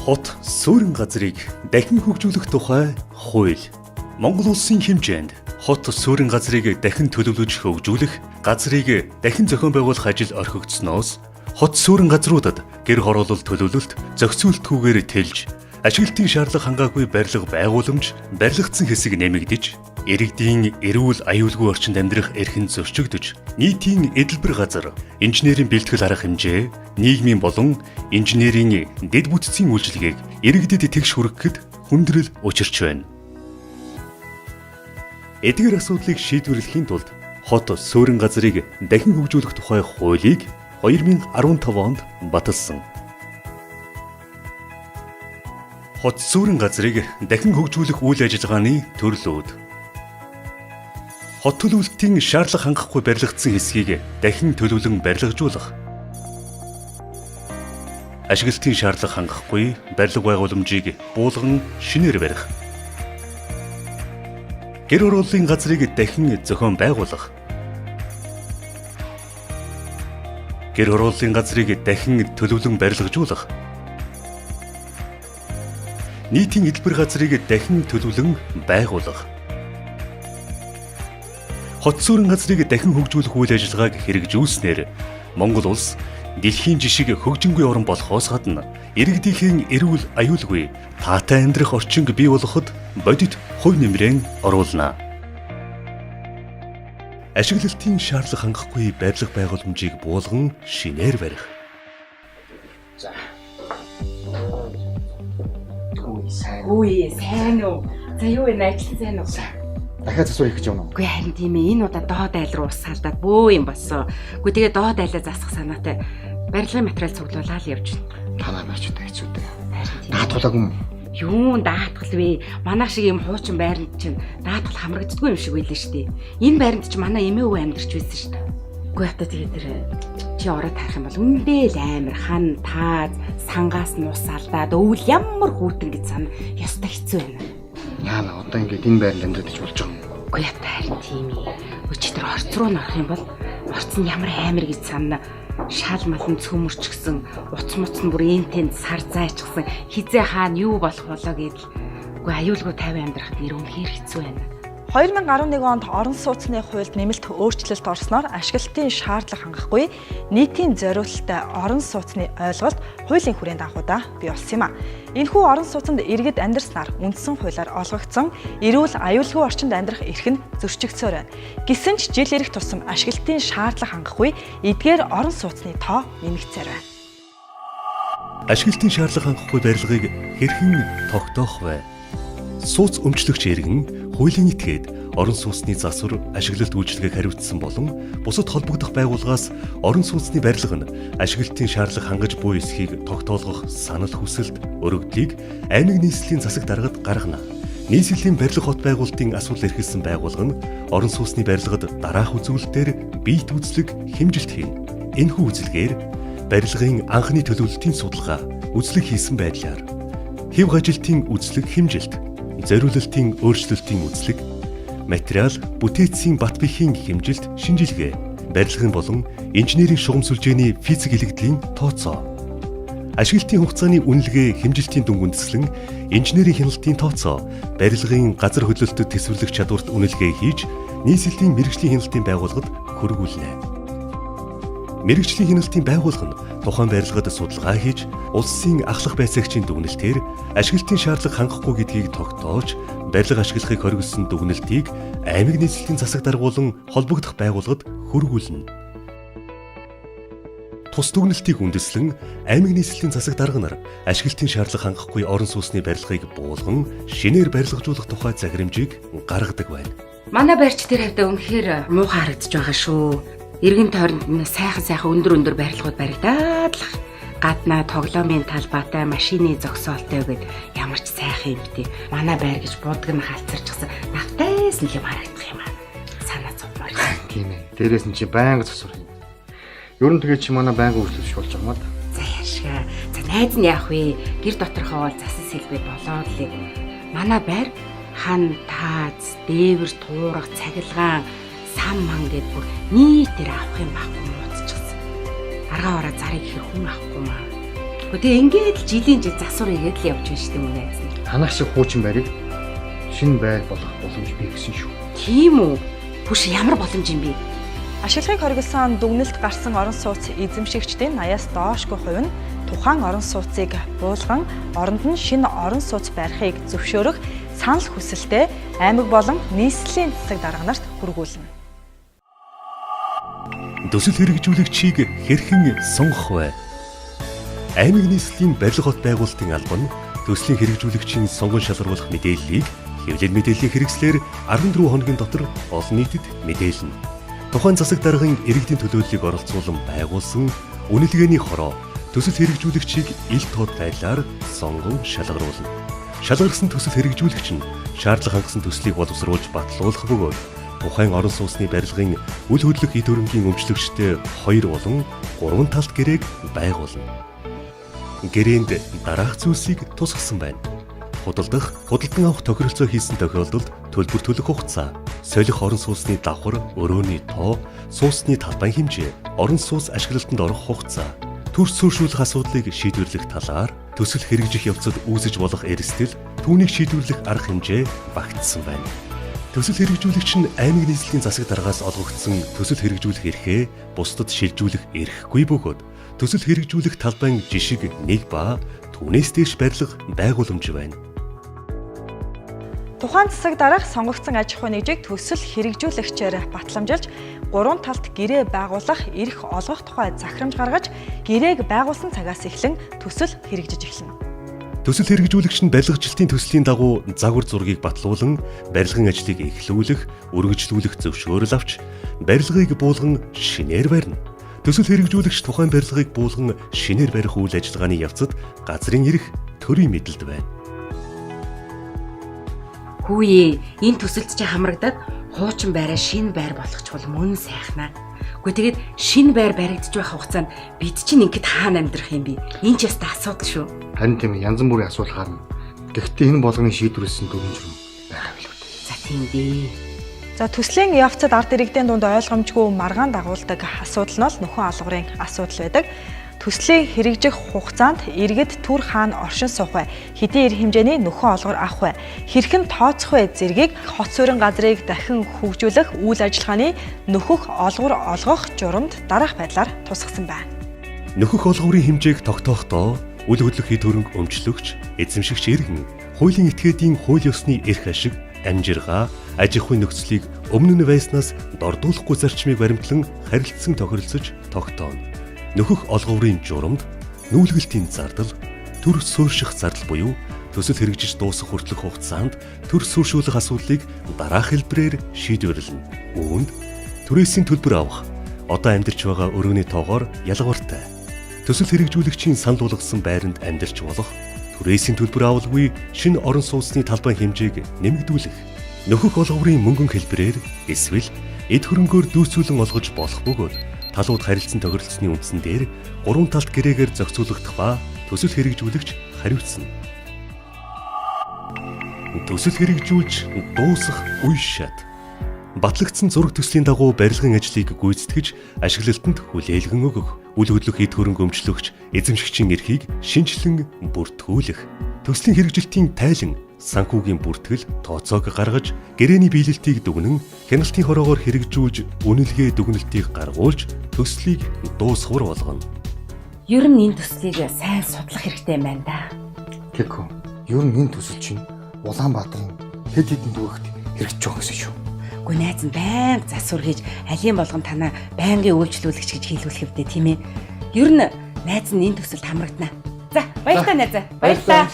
Хот суурин газрыг дахин хөгжүүлэх тухай хууль. Монгол улсын хэмжээнд хот суурин газрыг дахин төлөвлөж хөгжүүлэх, газрыг дахин зохион байгуулах ажил орхигдсоноос хот суурин газруудад гэр хороолол төлөвлөлт зохицуултгүйгээр тэлж, ашиглалтын шаардлага хангаагүй барилга байгууламж, барилгацсан хэсэг нэмэгдэж, иргэдийн эрүүл аюулгүй орчинд амьдрах эрх нь зөрчигдөж, нийтийн эдэлбэр газар, инженерийн бэлтгэл арга хэмжээ, нийгмийн болон инженерийн дэд бүтцийн үйлчилгээг иргэдэд тэгш хүргэхэд хүндрэл учирч байна. Эдгээр асуудлыг шийдвэрлэхийн тулд хот суурин газрыг дахин хөгжүүлэх тухай хуулийг 2015 онд баталсан. Хот суурин газрыг дахин хөгжүүлэх үйл ажиллагааны төрлүүд. Хот төлөвлөлтийн шаардлага хангахгүй барилгацсан хэсгийг дахин төлөвлөн барилгажуулах. Ашиглалтын шаардлага хангахгүй барилга байгууламжийг буулган шинээр барих. Гэр хорооллын газрыг дахин зохион байгуулах. Гэр хорооллын газрыг дахин төлөвлөн барилгажуулах. Нийтийн эдэлбэр газрыг дахин төлөвлөн байгуулах. Хот суурин газрыг дахин хөгжүүлэх үйл ажиллагааг хэрэгжүүлснээр Монгол улс дэлхийн жишиг хөгжингүй орн болохоос гадна иргэдийнхэн эрүүл аюулгүй таатай амьдрах орчинг бий болгоход бодит хувь нэмрээ оруулна. Ашиглалтын шаардлага хангахгүй барилга байгууламжийг буулган шинээр барих. За. Үгүй сайн. Үгүй сайн уу? За юу вэ? Ажил сайн уу? Дахиад засвар хийх гэж явна уу? Үгүй харин тийм ээ. Энэ удаа доод айл руу усаалдаад бөө юм болсон. Үгүй тэгээ доод айлаа засах санаатай барилгын материал цуглуулаад л явж байна. Танаа барьчтай хэцүү дээ. Харин тийм. Даатгуулаагүй юм. Юун даатгал вэ? Манайх шиг юм хуучин байранд чинь даатгал хамрагддаггүй юм шиг байлаа шүү дээ. Энэ байранд чинь манай эмээ өвөө амьдарч байсан шүү дээ. Үгүй хата тэгээ тэр чи ороод харах юм бол үндэ л амар хан тааз сангаас нь ус алдаад өвөл ямар хүүтэн гэж сан ёстой хэцүү байна. Яана одоо ингээд энэ байранд амьдраад ич болж байгаа юм. Үгүй ята харин тийм ээ. Өчигдөр орц руу н орох юм бол орц нь ямар амар гэж санана. Шал малн цөмөрчгсөн, уц муц нь бүр энтэн сар зайчсан. Хизээ хаана юу болох болоо гэдэл. Үгүй аюулгүй тайван амьдрахад нэр үнэхээр хэцүү байна. 2011 онд орон сууцны хуульд нэмэлт өөрчлөлт орсноор ашиглалтын шаардлага хангахгүй нийтийн зориулалттай орон сууцны ойлголт хуулийн хүрээнд анхудаа бий болсон юм а. Энэхүү орон сууцнд иргэд амьдарснаар үндсэн хуулиар олгогдсон эрүүл аюулгүй орчинд амьдрах эрх нь зөрчигдсөөр байна. Гэсэн ч жил ирэх тусам ашиглалтын шаардлага хангахгүй эдгээр орон сууцны тоо нэмэгдсээр байна. Ашиглалтын шаардлага хангахгүй барилгыг хэрхэн тогтоох вэ? Сууц өмчлөгч иргэн хуулийн этгээд орон сууцны засвар ашиглалт үйлчилгээг хариуцсан болон бусад холбогдох байгууллагаас орон сууцны барилга нь ашиглалтын шаардлага хангаж буй эсхийг тогтоолгох санал хүсэлт өргөдлийг аймаг нийслэлийн засаг даргад гаргана. Нийслэлийн барилга хот байгуулалтын асуудал эрхэлсэн байгууллага нь орон сууцны барилгад дараах үзүүлэлтээр биет үзлэг хэмжилт хийнэ. Энэхүү үзлэгээр барилгын анхны төлөвлөлтийн судалгаа, үзлэг хийсэн байдлаар хэв гажилтын үзлэг хэмжилт, зориулалтын өөрчлөлтийн үзлэг, материал бүтээцийн бат бэхийн хэмжилт шинжилгээ, барилгын болон инженерийн шугам сүлжээний физик илэгдлийн тооцоо, ашиглалтын хугацааны үнэлгээ хэмжилтийн дүнг үндэслэн инженерийн хяналтын тооцоо, барилгын газар хөдлөлтөд төсвөрлөх чадварт үнэлгээ хийж нийслэлийн мэргэжлийн хяналтын байгууллагад хөргүүлнэ. Мэргэжлийн хяналтын байгууллага нь тухайн барилгад судалгаа хийж, улсын ахлах байцаагчийн дүгнэлтээр ашиглалтын шаардлага хангахгүй гэдгийг тогтоож, барилга ашиглахыг хориглосон дүгнэлтийг аймаг нийслэлийн засаг даргуулan холбогдох байгууллагад хөргүүлнэ. Тус дүгнэлтийг үндэслэн аймаг нийслэлийн засаг дарга нар ашиглалтын шаардлага хангахгүй орон сууцны барилгыг буулган шинээр барилгажуулах тухай загламжийг гаргадаг байна. Манай барьч тэр хавьдаа үнэхээр муухай харагдаж байгаа шүү. Эргэн тойронд нь сайхан сайхан өндөр өндөр барилгууд баригдаад л гаднаа тоглоомын талбайтай машины зогсоолтой гэд ямар ч сайхан юм бэ. Манай байр гэж будаг нь халцарчсан навтайсан юм харагдах юм аа. Санаа зовмоор. Тийм ээ. Дээрээс нь чи байнга засвар хийнэ. Ер нь тэгээ чи манай байнга үйлчлүүлж болж байгаа юм аа. За яашгаа. За найз нь яах вэ? Гэр доторхоо бол засан сэлбэ болоод лээ. Манай байр хан тааз, дээвэр туурах, цахилгаан сам ман гэд бүр нийтээр авах юм байхгүй мууцчихсан. Аргаа ороо зарыг хэр хүн авахгүй маа. Гэхдээ ингээд л жилийн жил засвар хийгээд л явж байна шүү дээ мөн найз нь. Танах шиг хуучин байрыг шинэ байр болгох боломж бий гэсэн шүү. Тийм үү? Бүш ямар боломж юм бэ? Ашиглахыг хориглосон дүгнэлт гарсан орон сууц эзэмшигчдийн 80-аас доошгүй хувь нь тухайн орон сууцыг буулган оронд нь шинэ орон сууц барихыг зөвшөөрөх санал хүсэлтэд аймаг болон нийслэлийн засаг дарга нарт хүргүүлнэ. Төсөл хэрэгжүүлэгчийг хэрхэн сонгох вэ? Аймаг нийслэлийн барилга хот байгуулалтын алба нь төслийн хэрэгжүүлэгчийн сонгон шалгаруулах мэдээллийг хэвлэл мэдээллийн хэрэгслээр 14 хоногийн дотор олон нийтэд мэдээлнэ. Тухайн засаг даргын иргэдийн төлөөллийг оролцуулан байгуулсан үнэлгээний хороо төсөл хэрэгжүүлэгчийг ил тод байдлаар сонгон шалгаруулна. Шалгарсан төсөл хэрэгжүүлэгч нь шаардлага хангасан төслийг боловсруулж батлуулах бөгөөд тухайн орон сууцны барилгын үл хөдлөх эд хөрөнгийн өмчлөгчтэй 2 болон 3 талт гэрээг байгуулна. Гэрээнд дараах зүйлсийг тусгасан байна. Худалдах, худалдан авах тохиролцоо хийсэн тохиолдолд төлбөр төлөх хугацаа, солих орон сууцны давхар, өрөөний тоо, сууцны талбайн хэмжээ, орон сууц ашиглалтанд орох хугацаа, төр суурьшүүлэх асуудлыг шийдвэрлэх талаар төсөл хэрэгжих явцад үүсэж болох эрсдэл, түүнийг шийдвэрлэх арга хэмжээ багтсан байна. Төсөл хэрэгжүүлэгч нь аймаг нийслэлийн засаг даргаас олгогдсон төсөл хэрэгжүүлэх эрхээ бусдад шилжүүлэх эрхгүй бөгөөд төсөл хэрэгжүүлэх талбайн жишг 1 ба түүнээс дээш барилга байгууламж байна. Тухайн засаг дарга сонгогдсон аж ахуйн нэгжийг төсөл хэрэгжүүлэгчээр батламжилж 3 талт гэрээ байгуулах эрх олгох тухай захирамж гаргаж гэрээг байгуулсан цагаас эхлэн төсөл хэрэгжиж эхэлнэ. Төсөл хэрэгжүүлэгч нь барилгачлалтын төслийн дагуу загвар зургийг батлуулан барилгын ажлыг эхлүүлэх, үргэлжлүүлэх зөвшөөрөл авч барилгыг буулган шинээр барина. Төсөл хэрэгжүүлэгч тухайн барилгыг буулган шинээр барих үйл ажиллагааны явцад газрын эрх төрийн мэдлэлд байна. Хүүе, энэ төсөлд чи хамрагдаад хуучин байраа шинэ байр болгочихвол мөн сайхнаа. Гэхдээ тэгээд шинэ байр баригдаж байх хугацаанд бид чинь ингээд хаана амьдрах юм бэ? Энэ ч яста асуудал шүү. Харин тийм янз бүрийн асуудал гарна. Гэхдээ энэ болгоны шийдвэрлэсэн дүрм журм байгаа билүү дээ. За тийм дээ. За төслийн явцад ард иргэдийн дунд ойлгомжгүй маргаан дагуулдаг асуудал нь бол нөхөн алгуурын асуудал байдаг. Төслийг хэрэгжих хугацаанд иргэд түр хаан оршин суух вэ? Хэдийн эр хэмжээний нөхөн олгор авах вэ? Хэрхэн тооцох вэ зэргийг хот суурин газрыг дахин хөгжүүлэх үйл ажиллагааны нөхөх олгор олгох журамд дараах байдлаар тусгасан байна. Нөхөх олгорын хэмжээг тогтоохдоо үл хөдлөх эд хөрөнгө өмчлөгч, эзэмшигч иргэн, хуулийн этгээдийн хууль ёсны эрх ашиг, амжиргаа, аж ахуйн нөхцөлийг өмнө нь байснаас дордуулахгүй зарчмыг баримтлан харилцан тохиролцож тогтооно. Нөхөх олговрын журамд нүүлгэлтийн зардал, төр суурьших зардал буюу төсөл хэрэгжиж дуусах хүртэлх хугацаанд төр суурьшүүлэх асуудлыг дараах хэлбэрээр шийдвэрлэнэ. Үүнд түрээсийн төлбөр авах, одоо амьдарч байгаа өрөөний тоогоор ялгавартай. Төсөл хэрэгжүүлэгчийн санал болгосон байранд амьдарч болох, түрээсийн төлбөр авалгүй шинэ орон сууцны талбайн хэмжээг нэмэгдүүлэх, нөхөх олговрын мөнгөн хэлбэрээр эсвэл эд хөрөнгөөр дүйцүүлэн олгож болох бөгөөд талууд харилцан тохиролцсны үндсэн дээр 3 талт гэрээгээр зохицуулагдах ба төсөл хэрэгжүүлэгч хариуцна. Төсөл хэрэгжүүлж дуусах үе шат. Батлагдсан зураг төслийн дагуу барилгын ажлыг гүйцэтгэж ашиглалтанд хүлээлгэн өгөх, үл хөдлөх эд хөрөнгө өмчлөгч, эзэмшигчийн эрхийг шинэчлэн бүртгүүлэх, төслийн хэрэгжилтийн тайлан, санхүүгийн бүртгэл, тооцоог гаргаж, гэрээний биелэлтийг дүгнэн, хяналтын хороогоор хэрэгжүүлж, үнэлгээ дүгнэлтийг гаргуулж, төслийг дуусгавар болгоно. Ер нь энэ төслийг сайн судлах хэрэгтэй юм байна да. Тэгэхгүй. Ер нь энэ төсөл чинь Улаанбаатарын хэд хэдэн дүүрэгт хэрэгжиж байгаа гэсэн шүү. Үгүй найз нь байнга засвар хийж алийн болгон танаа байнгын үйлчлүүлэгч гэж хэлүүлэх хэвдэ тийм ээ. Ер нь найз нь энэ төсөлд хамрагдана. За баярлалаа найзаа. Баярлалаа.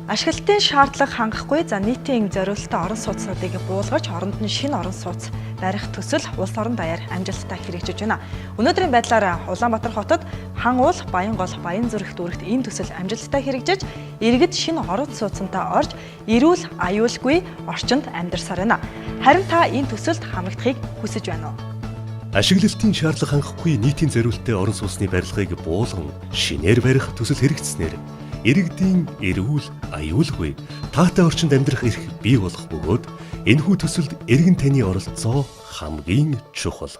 Ашиглалтын шаардлага хангахгүй за нийтийн зориулалттай орон сууцнуудыг буулгаж оронд нь шинэ орон сууц барих төсөл улс орон даяар амжилттай хэрэгжиж байна. Өнөөдрийн байдлаар Улаанбаатар хотод Хан уул, Баянгол, Баянзүрх дүүрэгт энэ төсөл амжилттай хэрэгжиж иргэд шинэ орон сууцтай орж эрүүл аюулгүй орчинд амьдарсаар байна. Харин та энэ төсөлд хамрагдахыг хүсэж байна уу? Ашиглалтын шаардлага хангахгүй нийтийн зориулттай орон сууцны барилгыг буулган шинээр барих төсөл хэрэгжсэнээр иргэдийн эрүүл, аюулгүй, таатай орчинд амьдрах эрх бий болох бөгөөд энэхүү төсөлд иргэн таны оролцоо хамгийн чухал.